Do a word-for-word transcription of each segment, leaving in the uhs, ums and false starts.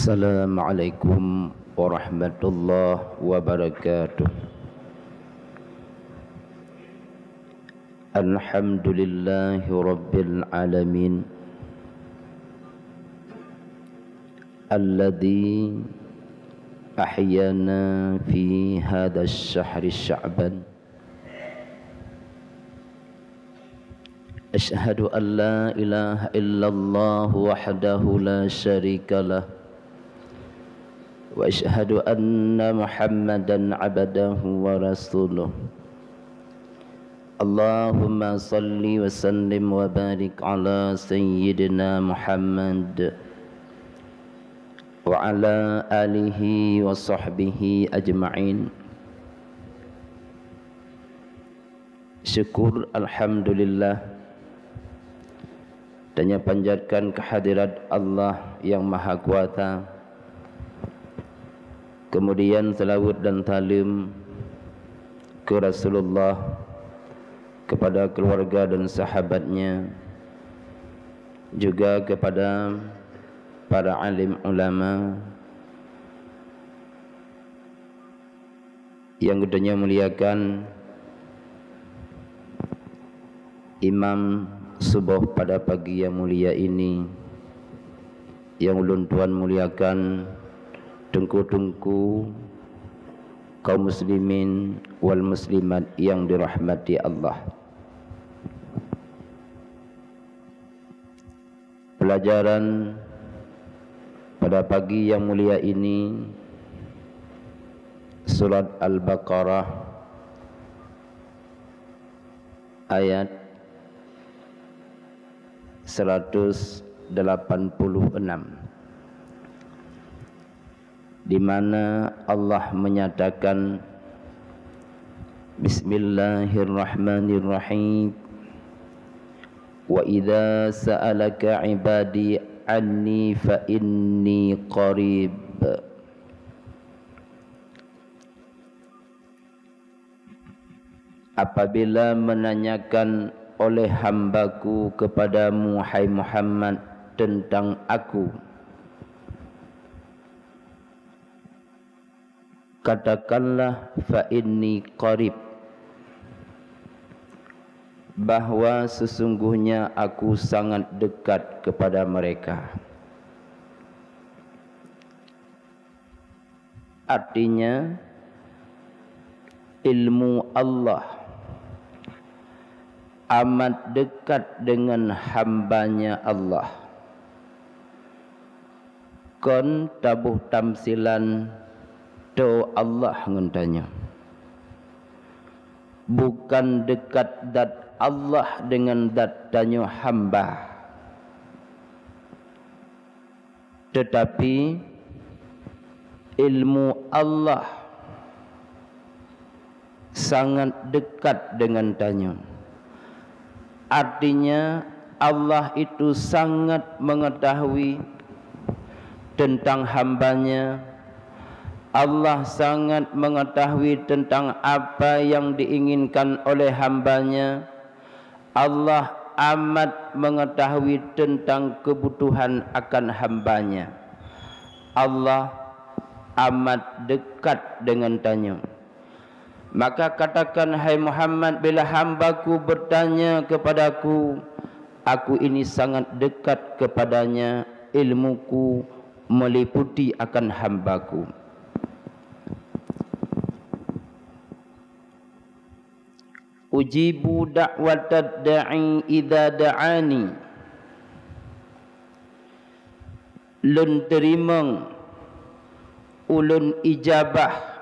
Assalamualaikum warahmatullahi wabarakatuh. Alhamdulillahirabbil alamin. Alladzi ahyana fi hadzal syahri Sya'ban. Asyhadu an la ilaha illallah wahdahu la syarika lah. Wa asyhadu anna Muhammadan abdahu wa rasuluh. Allahumma salli wa sallim wa barik ala sayyidina Muhammad wa ala alihi wa sahbihi ajma'in. Syukur, alhamdulillah, tanyoe panjatkan kehadirat Allah Yang Mahakuasa. Kemudian, salawat dan salam keu Rasulullah, kepada keluarga dan sahabatnya, juga kepada para alim ulama yang geutanyoe muliakan, imam suboh pada pagi yang mulia ini, yang ulôn tuan muliakan, teungku-teungku, kaum muslimin wal muslimat yang dirahmati Allah. Pelajaran pada pagi yang mulia ini, Surat Al-Baqarah, ayat seratus delapan puluh enam, di mana Allah menyatakan, Bismillahirrahmanirrahim. Wa idza sa'alaka ibadi anni fa inni qarib. Apabila menanyakan oleh hamba-Ku kepadamu, hai Muhammad, tentang Aku, katakanlah, "Fa inni qarib," bahwa sesungguhnya Aku sangat dekat kepada mereka. Artinya, ilmu Allah amat dekat dengan hamba-Nya Allah. Kon taboh tamsilan toe Allah ngon tanyoe. Bukan dekat zat Allah dengan zat tanyoe hamba. Tetapi ilmu Allah sangat dekat dengan tanyoe. Artinya, Allah itu sangat mengetahui tentang hamba-Nya. Allah sangat mengetahui tentang apa yang diinginkan oleh hamba-Nya. Allah amat mengetahui tentang kebutuhan akan hamba-Nya. Allah amat dekat dengan tanyoe. Maka katakan, hai Muhammad, bila hamba-Ku bertanya kepada-Ku, Aku ini sangat dekat kepadanya, ilmu-Ku meliputi akan hamba-Ku. Ujibu da'watad da'i idza da'ani. Lôn teurimong, Ulôn ijabah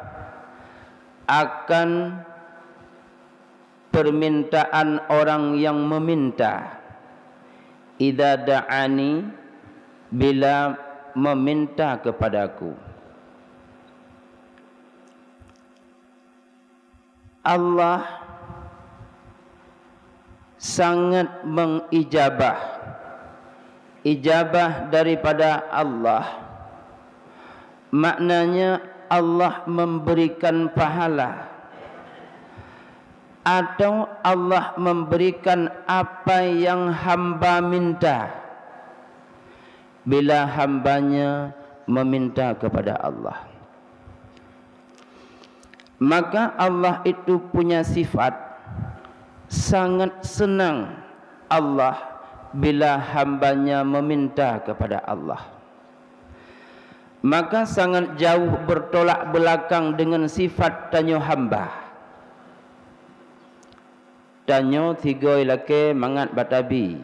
akan permintaan orang yang meminta, idza da'ani, bila meminta kepada-Ku. Allah sangat mengijabah. Ijabah daripada Allah, maknanya Allah memberikan pahala, atau Allah memberikan apa yang hamba minta. Bila hamba-Nya meminta kepada Allah. Maka Allah itu punya sifat, sangat senang Allah bila hamba-Nya meminta kepada Allah. Maka sangat jauh bertolak belakang dengan sifat tanyoe hamba. Tanyoe sigoe ilakée mangat batabi,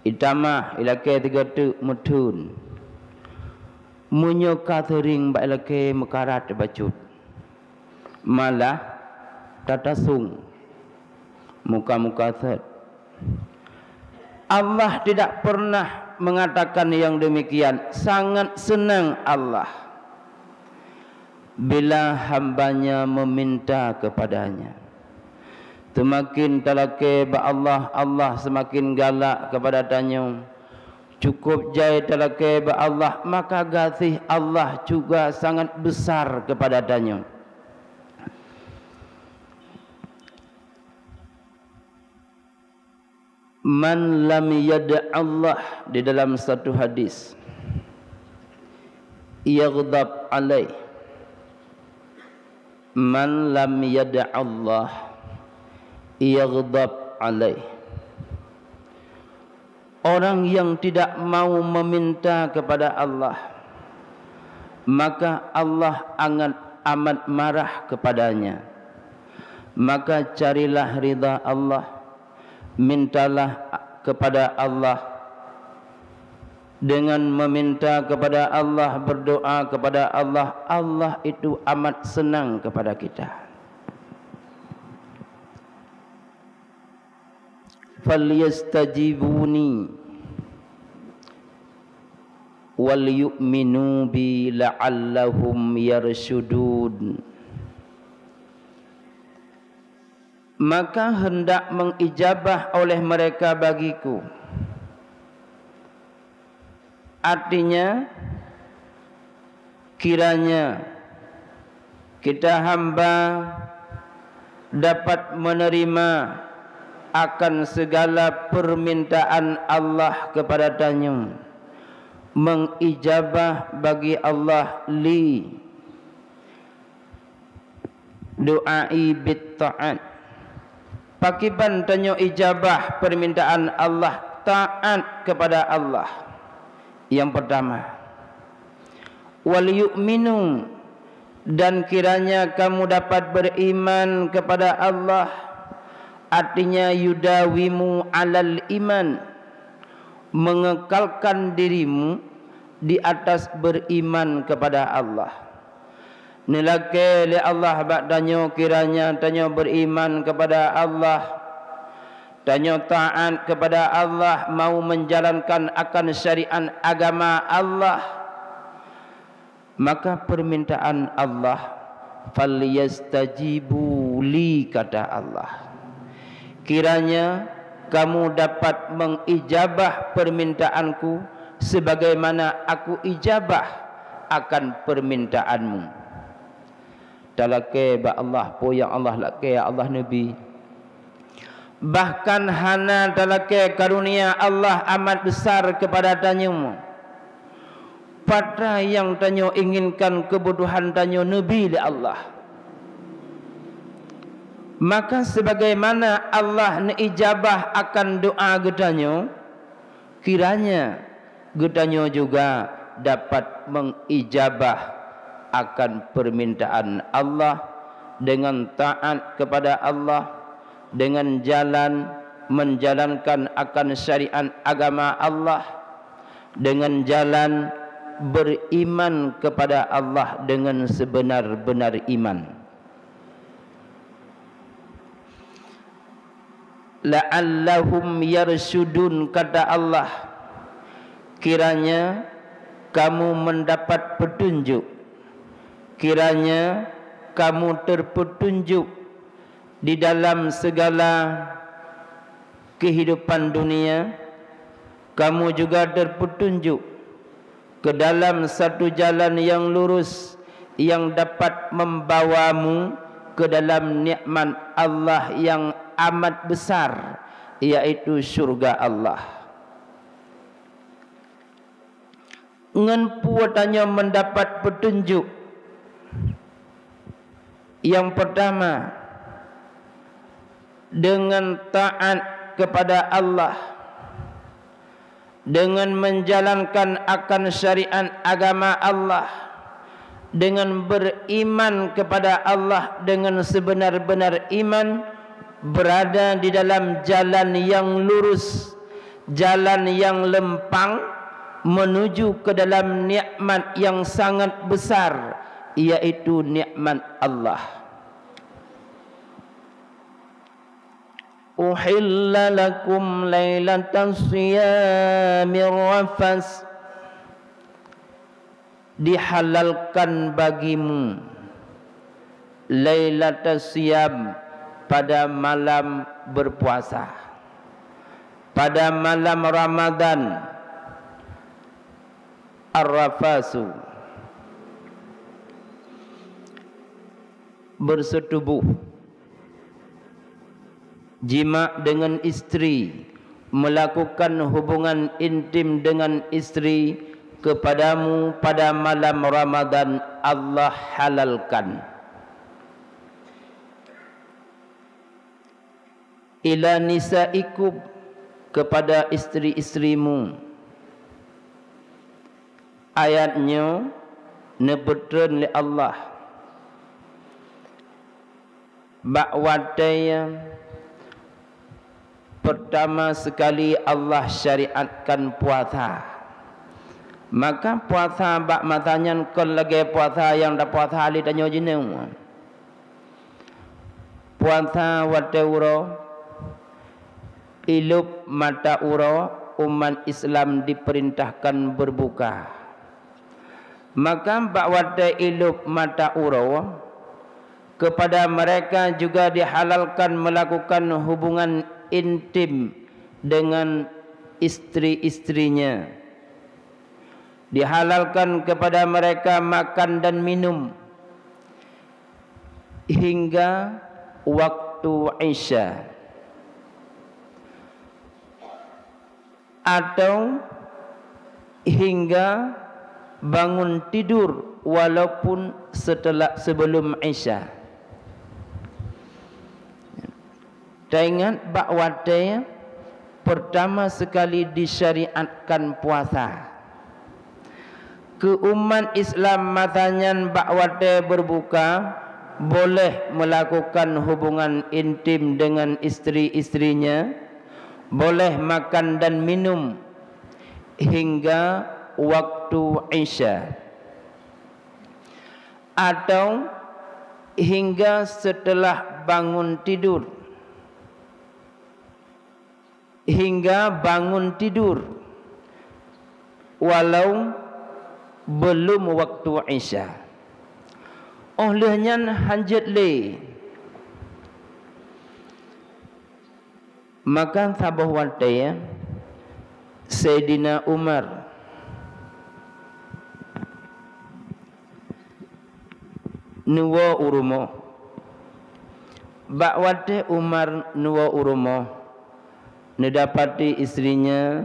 itamah ilakée sigoe teuk meutheun. Meunyoe ka seuring bak ilakée meukarat bacut, malah tatasong muka-muka sot. Allah tidak pernah mengatakan yang demikian. Sangat senang Allah bila hamba-Nya meminta kepada-Nya. Seumaken talakée bak Allah, Allah seumaken galak kepada tanyoe. Cukup jai talakée bak Allah, maka gaséh Allah juga sangat besar kepada tanyoe. "Man lam yada' Allah," di dalam satu hadis, "yaghdab alaih. Man lam yada' Allah, yaghdab alaih." Orang yang tidak mau meminta kepada Allah, maka Allah angat amat marah kepadanya. Maka carilah ridha Allah, mintalah kepada Allah. Dengan meminta kepada Allah, berdoa kepada Allah, Allah itu amat senang kepada kita. "Falyastajibuni wal yu'minu bi la'allahum yarsyudun." Maka hendak mengijabah oleh mereka bagiku. Artinya, kiranya kita hamba dapat menerima akan segala permintaan Allah kepada tanyoe, mengijabah bagi Allah li du'ai bit ta'at. Pakriban tanyoe ijabah permintaan Allah, taat kepada Allah. Yang pertama, "Wal yu'minu," dan kiranya kamu dapat beriman kepada Allah, artinya yudawimu alal iman, mengekalkan dirimu di atas beriman kepada Allah. Neulakée lé Allah bak tanyoe kiranya tanyoe beriman kepada Allah, tanyoe taat kepada Allah, mau menjalankan akan syariat agama Allah. Maka permintaan Allah, "Falyastajibu li," kata Allah. Kiranya kamu dapat mengijabah permintaanku sebagaimana aku ijabah akan permintaanmu. Talakée bak Allah, peue nyang Allah lakée, Allah Nabi. Bahkan hana talakée karunia Allah amat besar kepada tanyoe. Patra nyang tanyoe inginkan keubutuhan tanyoe neubi lé Allah. Maka sebagaimana Allah neuijabah akan doa geutanyoe, kiranya geutanyoe juga dapat mengijabah akan permintaan Allah dengan taat kepada Allah, dengan jalan menjalankan akan syariat agama Allah, dengan jalan beriman kepada Allah dengan sebenar-benar iman. "La'allahum yarsyudun," kata Allah, kiranya kamu mendapat petunjuk, kiranya kamu terpetunjuk di dalam segala kehidupan dunia, kamu juga terpetunjuk ke dalam satu jalan yang lurus yang dapat membawamu ke dalam nikmat Allah yang amat besar, yaitu syurga Allah. Ngon peue tanyoe mendapat petunjuk? Yang pertama, dengan taat kepada Allah, dengan menjalankan akan syariat agama Allah, dengan beriman kepada Allah dengan sebenar-benar iman, berada di dalam jalan yang lurus, jalan yang lempang menuju ke dalam nikmat yang sangat besar, yaitu nikmat Allah. Uhilla lakum lailatas siyamir rafas. Dihalalkan bagimu lailatas siyam, pada malam berpuasa, pada malam Ramadan, ar-rafasu, bersetubuh, jima dengan istri, melakukan hubungan intim dengan istri kepadamu pada malam Ramadan, Allah halalkan. Ila nisaikum, kepada istri-istrimu. Ayat nyoe neupeutreun lé Allah bak watée pertama sekali Allah syariatkan puasa. Maka puasa bak masa nyan kon lagée puasa nyang tapuasa lé tanyoe jinoe. Puasa watée uroe, ilop mata uroe, umat Islam diperintahkan berbuka. Maka bak watée ilop mata uroe, kepada mereka juga dihalalkan melakukan hubungan intim dengan istri-istrinya. Dihalalkan kepada mereka makan dan minum hingga waktu Isya, atau hingga bangun tidur walaupun setelah, sebelum Isya. Taingat bak watée pertama sekali disyariatkan puasa. Keu umat Islam masa nyan bak watée berbuka, boleh melakukan hubungan intim dengan istri-istrinya, boleh makan dan minum hingga waktu Isya, atau hingga setelah bangun tidur. Hingga bangun tidur, walau belum waktu Isya. Óh lheueh nyan hanjeuet lé. Maka saboh watée Saidina Umar neuwoe u rumoh. Bak watée Umar neuwoe u rumoh, neudapati istrinya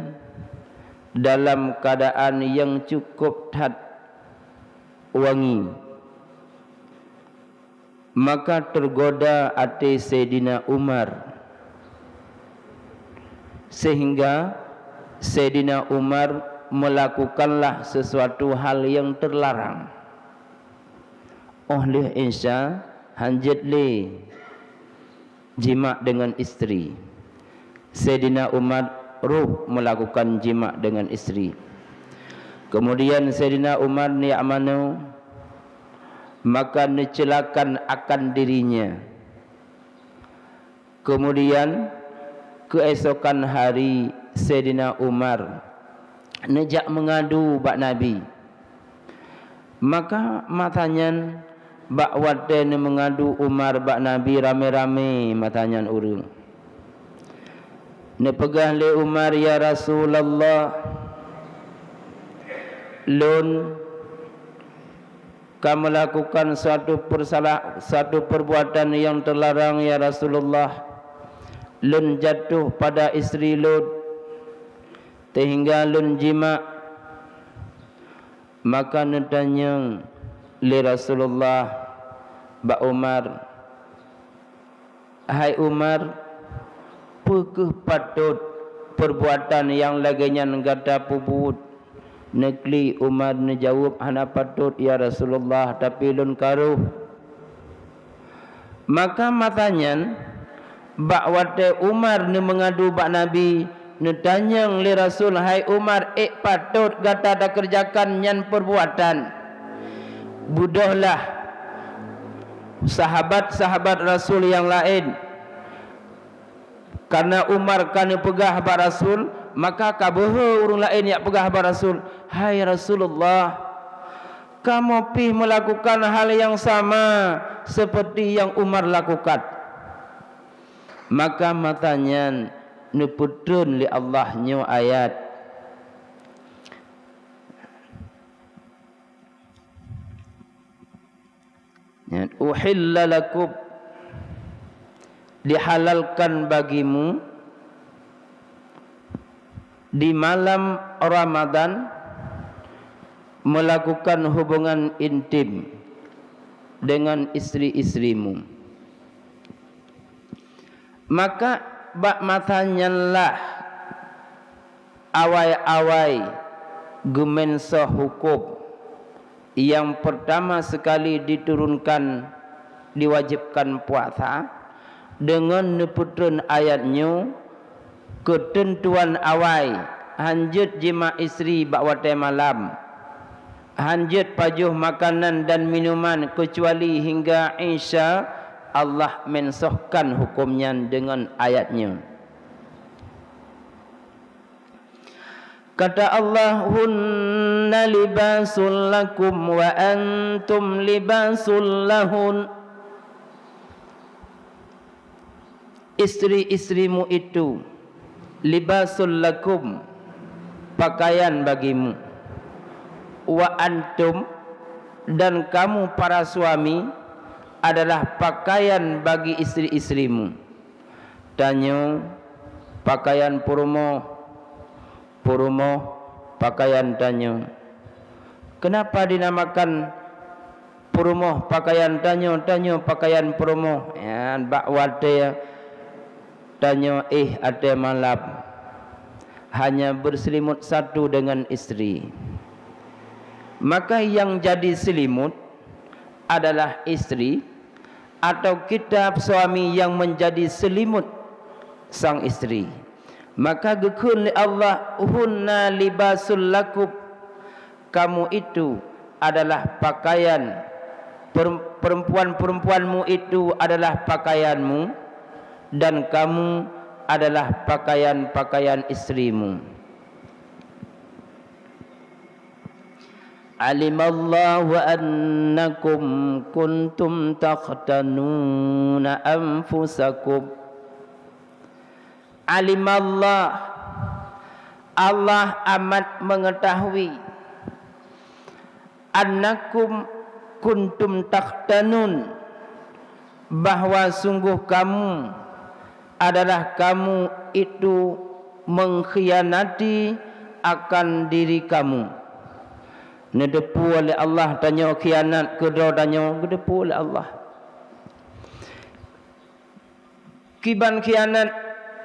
dalam keadaan nyang cukup that wangi. Maka tergoda até Saidina Umar, sehingga Saidina Umar melakukanlah sesuatu hal yang terlarang. Óh lheueh Isya hanjeuet lé jimak dengan istri. Saidina Umar roh melakukan jimak dengan istri. Kemudian Saidina Umar neujak manoe, maka neuceulakan akan dirinya. Kemudian, keuesokan hari, Saidina Umar neujak meungadu bak Nabi. Maka masa nyan, bak watée neumeungadu Umar bak Nabi, ramé-ramé masa nyan ureuëng. Neupeugah lé Umar, "Ya Rasulullah, lôn ka melakukan suatu persalah-, suatu perbuatan yang terlarang, ya Rasulullah. Lôn jatuh pada istri lôn, sehingga lôn jimak. Maka neutanyong lé Rasulullah bak Umar, "Hai Umar, peu kheueh patot peurbuatan nyang lagée nyan gata peubuet?" Neukli Umar neujaweueb, "Hana patot, ya Rasulullah, tapi lôn karoh." Maka masa nyan, bak watée Umar neumeungadu bak Nabi, neutanyong lé Rasul, "Hai Umar, ék patot gata takeurjakan nyan peurbuatan?" Beudôhlah sahabat-sahabat Rasul nyang laén, kareuna Umar ka neupeugah bak Rasul, maka ka beuhe ureuëng laén jak peugah bak Rasul, "Hai Rasulullah, kamoe pih meulakukan hal nyang sama seperti nyang Umar lakukan." Maka masa nyan neupeutreun lé Allah nyoe ayat, "Uhilla lakum," dihalalkan bagimu di malam Ramadan melakukan hubungan intim dengan istri-istrimu. Maka bak masa nyan lah awai-awai geumeunsoh huköm nyang peurtama seukali diturunkan, diwajibkan puasa, deungon neupeutreun ayat nyoe, keuteuntuan awai, hán jeuet jima istri bak watée malam, hán jeuet pajoh makanan dan minuman keucuali hingga Isya. Allah meunsohkan huköm nyan deungon ayat nyoe. Kata Allah, "Hunna libasul lakum wa antum libasul lahun." Istri-istrimu itu, libasul lakum, pakaian bagimu. Wa antum, dan kamu para suami, adalah pakaian bagi istri-istrimu. Tanyoe pakaian peurumoh, peurumoh pakaian tanyoe. Kenapa dinamakan peurumoh pakaian tanyoe, tanyoe pakaian peurumoh? Nyan bak watée tanyoe éh ateueh malam, hanya berseulimut satu dengan istri. Maka nyang jadi seulimut adalah istri, atau kita suami yang menjadi selimut sang istri. Maka geukheun lé Allah, "Hunna libasul lakum." Kamu itu adalah pakaian, per-, perempuan-perempuanmu itu adalah pakaianmu, dan kamu adalah pakaian-pakaian istrimu. Alimallahu annakum kuntum takhtanuna anfusakum. Alimallah, Allah amat mengetahui, annakum kuntum takhtanun, bahwa sungguh kamu adalah kamu itu mengkhianati akan diri kamu. Neuteupeue lé Allah tanyoe khianat keu droe tanyoe, geuteupeue lé Allah. Kiban khianat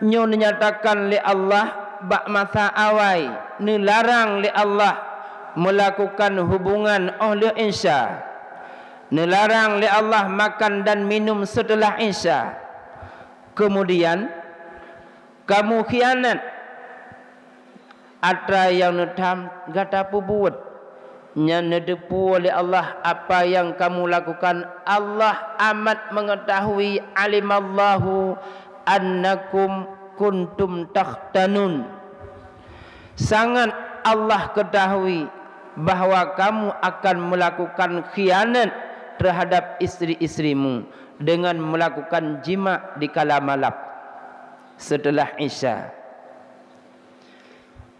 nyoe neunyatakan lé Allah bak masa awai, neularang lé Allah meulakukan hubungan óh lheueh Isya. Neularang lé Allah makan dan minum seuteulah Isya. Keumudian, kamu khianat atra nyang neutham gata peubuet. Nyan neuteupeue lé Allah apa nyang kamu lakukan. Allah amat mengetahui, alimallahu annakum kuntum takhtanun. Sangat Allah ketahui bahwa kamu akan melakukan khianat terhadap istri-istrimu dengan melakukan jima di kala malam setelah Isya.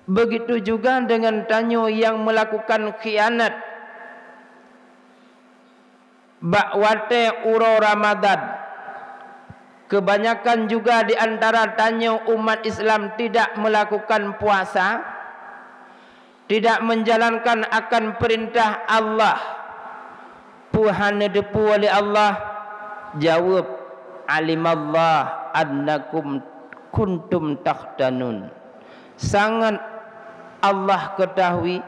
Begitu juga dengan tanyoe nyang melakukan khianat bak watée uroe Ramadan. Kebanyakan juga di antara tanyoe umat Islam tidak melakukan puasa, tidak menjalankan akan perintah Allah, peue hana teupeu lé Allah? Jaweueb, "Alimallah annakum kuntum takhtanun." Sangat Allah ketahui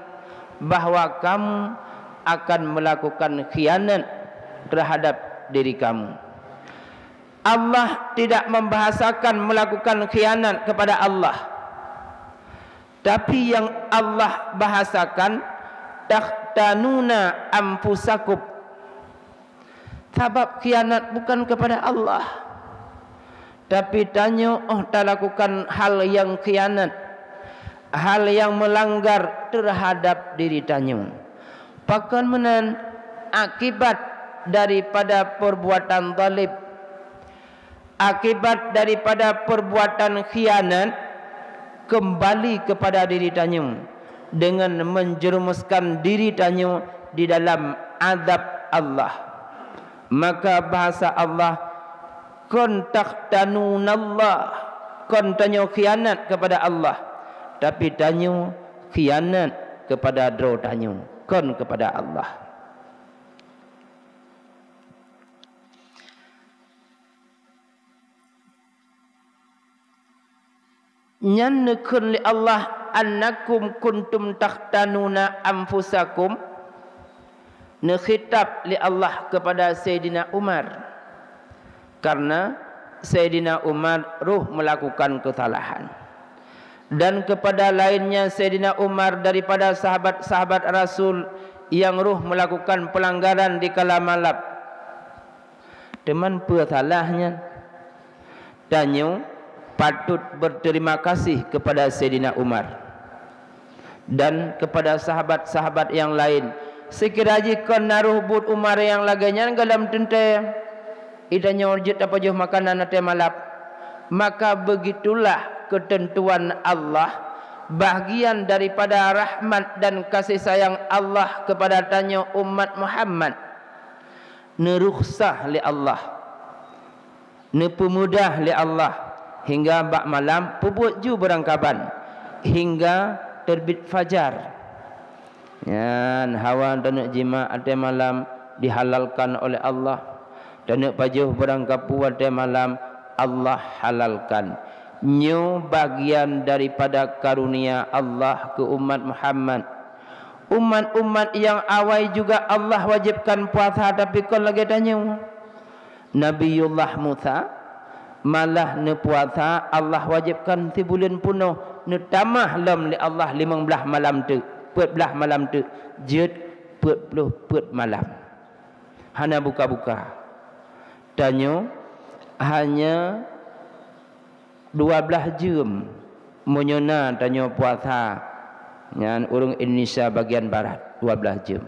bahwa kamu akan melakukan khianat terhadap diri kamu. Allah tidak membahasakan melakukan khianat kepada Allah. Tapi yang Allah bahasakan, "Takhtanuna anfusakum." Sabab khianat bukan kepada Allah. Tapi tanyoe óh talakukan hal nyang khianat, hal nyang meulanggar terhadap diri tanyoe. Pakon meunan? Akibat daripada perbuatan zalim, akibat daripada perbuatan khianat, kembali kepada diri tanyoe dengan menjerumuskan diri tanyoe di dalam azab Allah. Maka bahasa Allah, "Kon takhtanunallah," kon tanyoe khianat kepada Allah, tapi tanyoe khianat kepada droe tanyoe, kon kepada Allah. Nyan neukheun lé Allah, "Annakum kuntum takhtanuna anfusakum," neukhitab lé Allah kepada Saidina Umar. Karena Saidina Umar roh melakukan kesalahan. Dan kepada lainnya Saidina Umar daripada sahabat-sahabat Rasul yang roh melakukan pelanggaran di kala malab. Teuma peue salah nyan? Tanyoe patut berterima kasih kepada Saidina Umar dan kepada sahabat-sahabat yang lain. Sekira jih kon na roh buet Umar nyang lagée nyan gohlom teuntée, i tanyoe jeuet tapajoh makanan watée malab. Maka begitulah ketentuan Allah, bahagian daripada rahmat dan kasih sayang Allah kepada tanyoe umat Muhammad. Neurukhsah lé Allah, neupeumudah lé Allah, hingga bak malam peubuet ju beurangkaban, hingga teurbit fajar. Nyan hawa taneuk jimak watée malam dihalalkan oleh Allah, taneuk pajoh beurangkapeue watée malam Allah halalkan. Nyoe bagian daripada karunia Allah keu umat Muhammad. Umat-umat nyang awai juga Allah wajibkan puasa, tapi kon lagée tanyoe. Nabiullah Musa malah neupuasa Allah wajibkan sibuleuen peunoh, neutamah lom lé Allah limong blaih malam teuk, peuet blaih malam teuk, jeuet peuet ploh peuet malam. Hana buka-buka. Tanyoe hanya dua blaih jeuem, meunyoe na tanyoe puasa nyan ureuëng Indonesia bagian barat, dua blaih jeuem.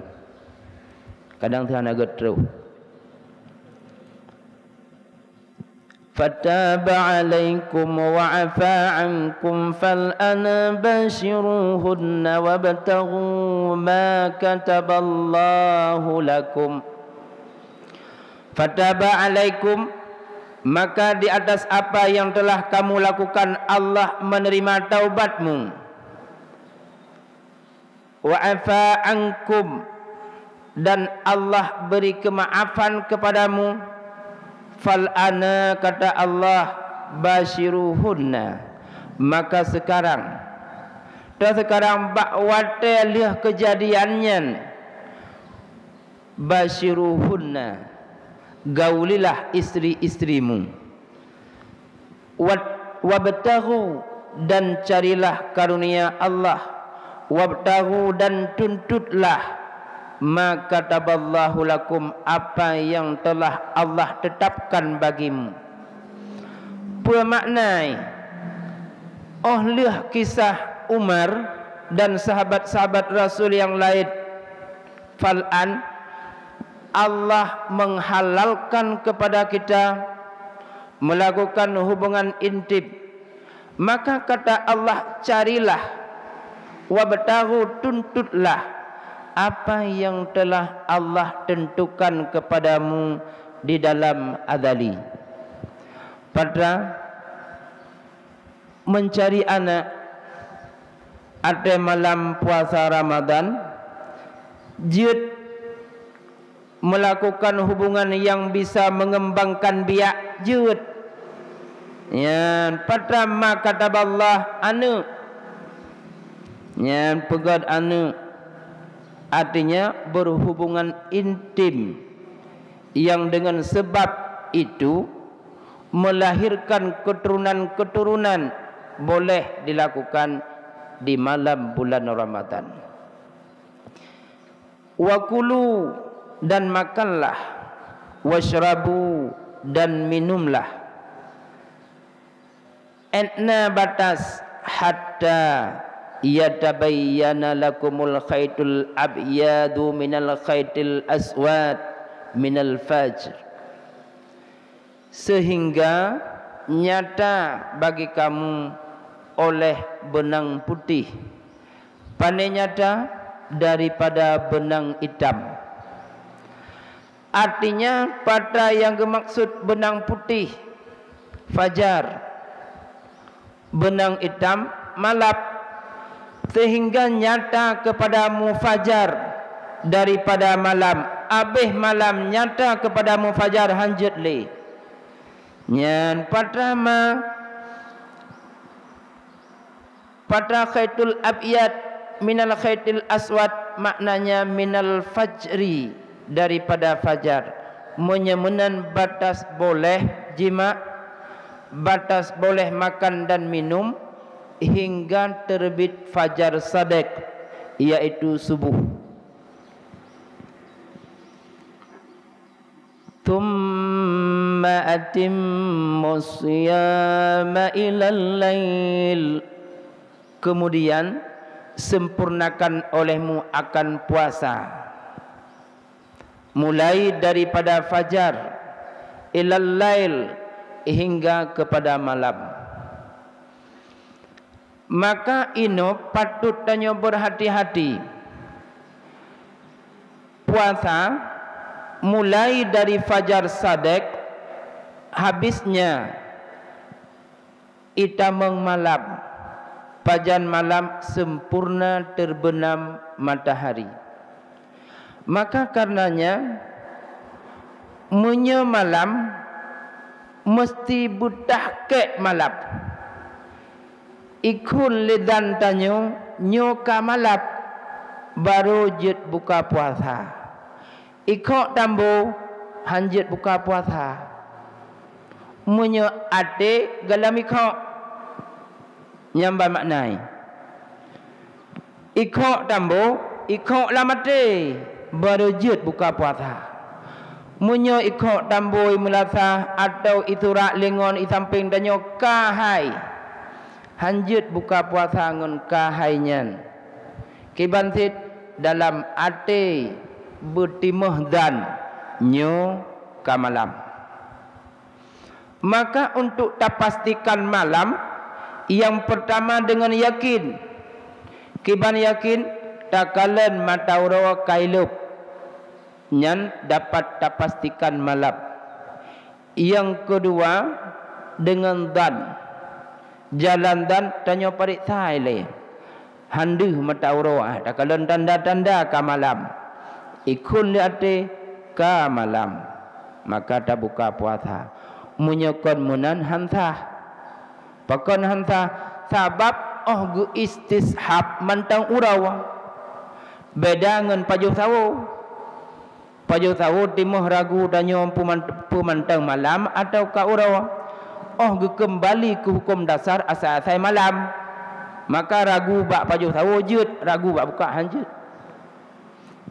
Kadang teuh hana gét troh. Fataba alaikum wa afa ankum fal ana bashiruhunna wabtaghu ma kataballahu lakum. Fataba alaikum, maka di atas apa yang telah kamu lakukan, Allah menerima taubatmu. Wa afa ankum, dan Allah beri kemaafan kepadamu. Fal ana, kata Allah, bashiruhunna, maka sekarang, ta sekarang bak watée lheueh keujadian nyan, bashiruhunna, gaulilah istri-istrimu. Wat-, wabtaghu, dan carilah karunia Allah. Wabtaghu, dan tuntutlah, ma kataballahu lakum, apa yang telah Allah tetapkan bagimu. Peue makna? Óh lheueh kisah Umar dan sahabat-sahabat Rasul nyang laén, fal an, Allah menghalalkan kepada kita melakukan hubungan intim. Maka kata Allah, carilah, wabtaghu, tuntutlah apa yang telah Allah tentukan kepadamu di dalam azali. Pada mencari anak, Watée malam puasa Ramadan, jeuet meulakukan hubungan nyang bisa meungeumbangkan biak, jeuet. Nyan patra ma kataballah, aneuëk. Nyan peugét aneuëk, artinya berhubungan intim yang dengan sebab itu melahirkan keturunan-keturunan boleh dilakukan di malam bulan Ramadan. Wa kulu, dan makanlah, wasyrabu, dan minumlah. Ét na batas, hatta yatabayyana lakumul khaitul abyadu minal khaitil aswad minal fajr. Sehingga nyata bagi kamu oleh benang putih. Pane nyata? Daripada benang itam. Artinya, patra nyang geumaksud benang putih, fajar. Benang itam, malam. Sehingga nyata keupadamu fajar daripada malam, abéh malam nyata keupadamu fajar, hanjeuet lé. Nyan patra ma, patra khaitul abyad minal khaitil aswad, maknanya minal fajri, daripada fajar. Meunyoe meunan batas boleh jimak, batas boleh makan dan minum hingga terbit fajar sadek, yaitu subuh. Tsumma atimmus siyama ilal lail. Kemudian sempurnakan olehmu akan puasa, mulai daripada fajar, ilal lail, hingga kepada malam. Maka inoe patut tanyoe berhati-hati. Puasa mulai dari fajar sadek, habisnya itamong malam, pajan malam sempurna terbenam matahari. Maka karenanya, meunyoe malam, meusti beutahkek malam. Ikheun lé dan tanyoe, nyoe ka malam, barô jeuet buka puasa. Ikhok tambo, hanjeuet buka puasa. Meunyoe até galam ikhok, nyang ba makna nyan. Ikhok tambo, ikhok lam até, barô jeuet buka puasa. Meunyoe ikhok tambo i meulasah atawa isurak lé ngon i sampéng tanyoe ka hai, hanjeuet buka puasa ngon ka hai nyan. Kiban cit dalam até beutimoh dan nyoe ka malam. Maka untuk tapastikan malam, nyang peurtama deungon yakin. Kiban yakin, takalon mata uroe ka ilôb, nyan dapat tapastikan malam. Nyang keudua, deungon dan. Jalan dan tanyoe pareksa ilée. Handeuh mata uroe, ah, takalon tanda-tanda ka malam. Ikheun lé até ka malam, maka tabuka puasa. Meunyoe kon meunan han sah. Pakon han sah? Sabab óh geu-istishab mantong uroe. Beda ngon pajoh sawo. Pajoh sawo timoh ragu tanyoe peuman-, peumantong malam atawa ka uroe. Óh geukeumbali keu huköm dasar asai-asai malam, maka ragu bak pajoh sawo jeuet, ragu bak buka han jeuet.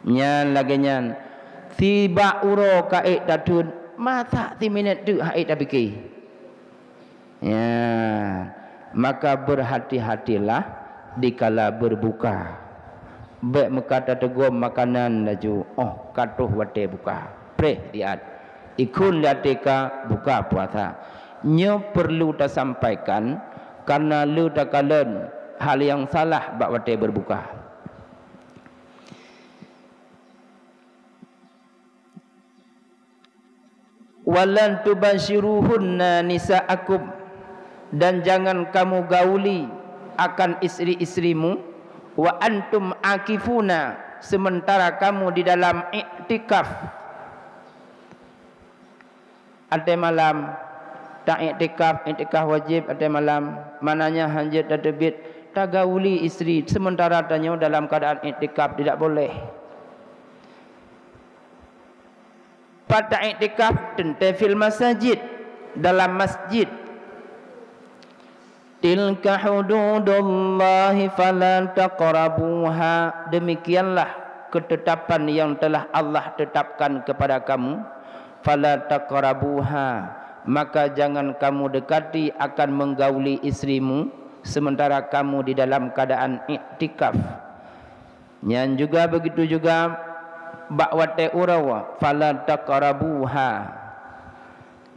Nyan lagée nyan, sibak uroe ka ék tathon, masak siminét teuk han ék tapike. Ya, maka berhati-hatilah dikala berbuka. Bék meuka tateugom makanan laju, óh ka troh watée buka. Preh diat. Ikheun lé até ka buka puasa. Nyoe perlu tasampaikan, karena le takalon hal nyang salah bak watée berbuka. "Walan tubasyiruhunna nisa'akum," dan jangan kamu gauli akan istri-istrimu, Wa antum akifuna, sementara kamu di dalam iktikaf. Até malam, ta-iktikaf, iktikaf wajib até malam, mananya hanjeuet tateubiet, tagauli istri sementara tanyoe dalam keadaan iktikaf, tidak boleh. Pat ta-iktikaf, teuntée fil masajid, dalam masjid. Tilka hududullahi fala taqrabuha. Demikianlah ketetapan yang telah Allah tetapkan kepada kamu. Fala taqrabuha. Maka jangan kamu dekati akan menggauli istrimu sementara kamu di dalam keadaan iktikaf. Nyan juga begitu juga bak watée uroe, fala taqrabuha.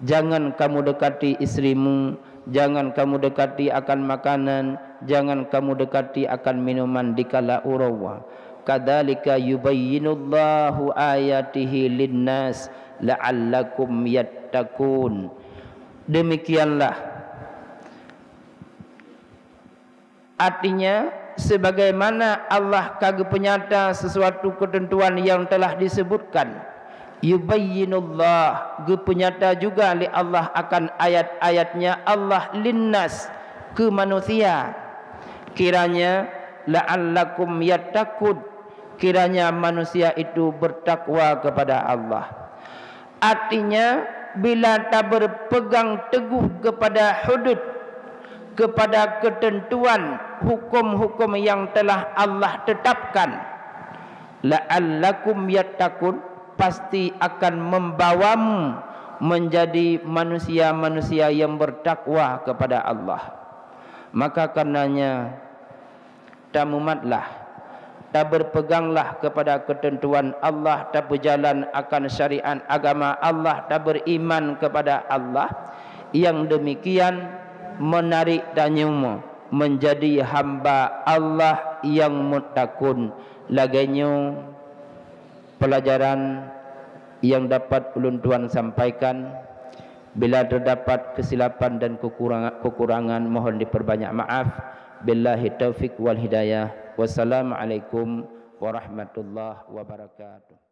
Jangan kamu dekati istrimu, jangan kamu dekati akan makanan, jangan kamu dekati akan minuman dikala uroe. Kadzalika yubayyinullahu ayatihi linnas la'allakum yattaqun. Demikianlah Artinya, sebagaimana Allah ka geupeunyata sesuatu keuteuntuan nyang teulah disebutkan, yubayyinullah, geupeunyata juga lé Allah akan ayat-ayat-Nya Allah linnas, keu manusia, kiranya la'allakum yattaqun, kiranya manusia itu bertakwa kepada Allah. Artinya, bila taberpegang teguh kepada hudud, kepada keuteuntuan huköm-huköm nyang telah Allah teutapkan, la'allakum yattaqun, pasti akan membawamu menjadi manusia-manusia yang bertakwa kepada Allah. Maka karenanya, tamumatlah, taberpeganglah kepada keuteuntuan Allah, tapeujalan akan syariat agama Allah, taberiman kepada Allah. Nyang demikian menarik tanyoe menjadi hamba Allah nyang muttaqun. Lagée nyoe pelajaran nyang dapat ulôn tuan sampaikan. Bila terdapat kesilapan dan kekurangan, kekurangan, mohon diperbanyak maaf. Billahi taufik wal hidayah. Wassalamualaikum warahmatullahi wabarakatuh.